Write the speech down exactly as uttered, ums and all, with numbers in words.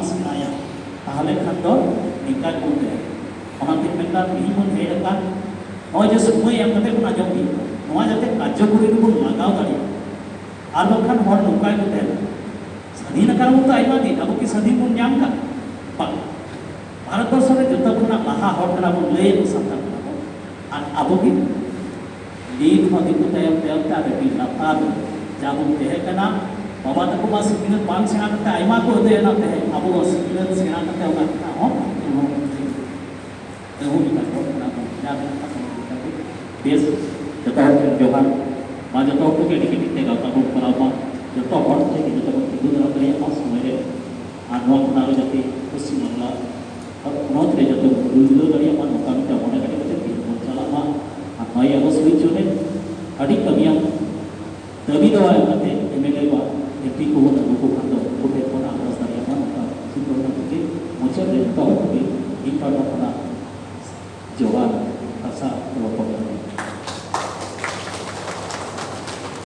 ᱥᱮᱬᱟᱭᱟ, ᱛᱟᱦᱚᱞᱮ ᱠᱷᱟᱱ ᱫᱚ ᱱᱤᱝᱠᱟ ᱜᱮᱵᱚᱱ ᱛᱟᱦᱮᱸᱱᱟ᱾ ᱚᱱᱟᱛᱮ ᱢᱮᱱᱫᱟ, ᱛᱮᱦᱮᱧ ᱵᱚᱱ ᱦᱮᱡ ᱟᱠᱟᱱ, ᱱᱚᱜᱼᱚᱭ ᱡᱮ ᱥᱚᱢᱚᱭ ᱮᱢ ᱠᱟᱛᱮ ᱵᱚᱱ ᱟᱸᱡᱚᱢ ᱠᱮᱫᱟ, ᱱᱚᱣᱟ ᱡᱟᱛᱮ ᱠᱟᱨᱡᱚᱠᱚᱨᱤ ᱨᱮᱵᱚᱱ ᱞᱟᱜᱟᱣ ᱫᱟᱲᱮᱭᱟᱜᱼᱟ᱾ ᱟᱨ ᱵᱟᱝᱠᱷᱟᱱ ᱦᱚᱲ ᱱᱚᱝᱠᱟ ᱜᱮᱠᱚ ᱛᱟᱦᱮᱱᱟ, ᱥᱟᱹᱫᱷᱤᱱ ᱟᱠᱟᱱᱟ ᱵᱚᱱ ᱛᱚ ᱟᱭᱢᱟ ᱫᱤᱱ, ᱟᱵᱚ ᱠᱤ ᱥᱟᱹᱫᱷᱤᱱ ᱵᱚᱱ ᱧᱟᱢ ᱠᱟᱜ? ᱵᱟᱝ᱾ ᱵᱷᱟᱨᱚᱛ ᱵᱚᱨᱥᱚ ᱨᱮ ᱡᱚᱛᱚ ᱠᱷᱚᱱᱟᱜ ᱞᱟᱦᱟ ᱦᱚᱲ ᱠᱟᱱᱟ ᱵᱚᱱ, ᱞᱟᱹᱭ ᱟᱵᱚ ᱥᱟᱱᱛᱟᱲ ᱠᱟᱱᱟ ᱵᱚᱱ, ᱟᱨ ᱟᱵᱚ ᱜᱮ ᱱᱤᱛ ᱦᱚᱸ ᱫᱤᱠᱩ ᱛᱟᱭᱚᱢ ᱛᱟᱭᱚᱢ ᱛᱮ ᱟᱹᱰᱤ ᱞᱟᱛᱟᱨ ᱨᱮ ᱡᱟ ᱵᱚᱱ ᱛᱟᱦᱮᱸ ᱠᱟᱱᱟ᱾ ᱵᱟᱵᱟ ᱛᱟᱠᱚ ᱢᱟ ᱥᱤᱠᱷᱱᱟᱹᱛ ᱵᱟᱝ ᱥᱮᱬᱟ ᱠᱟᱛᱮ ᱟᱭᱢᱟ ᱠᱚ ᱟᱹᱫᱟᱹᱭ ᱮᱱᱟ ᱛᱟᱦᱮᱸᱫ, ᱟᱵᱚ ᱥᱤᱠᱷᱱᱟᱹᱛ ᱥᱮᱬᱟ ᱠᱟᱛᱮ ᱚᱱᱟ ᱠᱷᱚᱱᱟᱜ ᱦᱚᱸ ᱩᱱᱟᱹᱜ ᱵᱚᱱ ᱛᱟᱦᱮᱸ ᱠᱟᱱᱟ᱾ ᱵᱮᱥ, ᱡᱚᱛᱚ ᱦᱚᱲ ᱴᱷᱮᱱ ᱡᱚᱦᱟᱨ᱾ ᱢᱟ ᱡᱚᱛᱚ ᱦᱚᱲ ᱠᱚᱜᱮ ᱟᱹᱰᱤ ᱠᱮᱴᱮᱡ ᱛᱮ ᱜᱟᱶᱛᱟ ᱵᱚᱱ ᱠᱚᱨᱟᱣ ᱢᱟ, ᱡᱚᱛᱚ ᱦᱚᱲ ᱴᱷᱮᱱ ᱜᱮ ᱡᱚᱛᱚ ᱵᱚᱱ ᱛᱤᱸᱜᱩ ᱫᱟᱨᱟᱢ ᱫᱟᱲᱮᱭᱟᱜ ᱢᱟ ᱥᱚᱢᱚᱭ ᱨᱮ᱾ ᱟᱨ ᱱᱚᱣᱟ ᱠᱷᱚᱱᱟᱜ ᱟᱨᱚ ᱡᱟᱛᱮ ᱯᱚᱥᱪᱤᱢ ᱵᱟᱝᱞᱟ ᱯᱚᱱᱚᱛ ᱨᱮ ᱡᱚᱛᱚ ᱵᱚᱱ ᱜᱩᱞᱟᱹᱣ ᱫᱟᱲᱮᱭᱟᱜ ᱢᱟ, ᱱᱚᱝᱠᱟ ᱢᱤᱫᱴᱟᱝ ᱢᱚᱱᱮ ᱠᱟᱛᱮ ᱠᱟᱛᱮ ᱛᱮᱦᱮᱧ ᱵᱚᱱ ᱪᱟᱞᱟᱜ ᱢᱟ᱾ ᱟᱨ ᱱᱚᱣᱟ ᱟᱵᱚ ᱥᱩᱨ ᱨᱮ ᱟᱹᱰᱤ ᱠᱟᱹᱢᱤᱭᱟᱱ ᱫᱟᱹᱵᱤ ᱫᱟᱣᱟ ᱮᱢ ᱠᱟᱛᱮ ᱮᱢ ᱮᱞ ᱮ ᱵᱟ ᱮᱢ ᱯᱤ ᱠᱚᱵᱚᱱ ᱟᱹᱜᱩ ᱠᱚ ᱠᱷᱟᱱ ᱫᱚ ᱩᱱᱠᱩ ᱴᱷᱮᱱ ᱵᱚᱱ ᱟᱨᱫᱟᱥ ᱫᱟᱲᱮᱭᱟᱜ ᱢᱟ᱾ ᱱᱚᱝᱠᱟ ᱥᱤᱫᱷᱩ ᱠᱟᱹᱱᱦᱩ ᱛᱮᱜᱮ ᱢᱩᱪᱟᱹᱫ ᱨᱮ ᱡᱚᱛᱚ ᱦᱚᱲ ᱠᱚᱜᱮ ᱤᱧ ᱯᱟᱦᱴᱟ ᱠᱷᱚᱱᱟᱜ ᱡᱚᱦᱟᱨ, ᱠᱟᱛᱷᱟ ᱨᱚᱯᱚᱲ ᱠᱟᱱᱟ᱾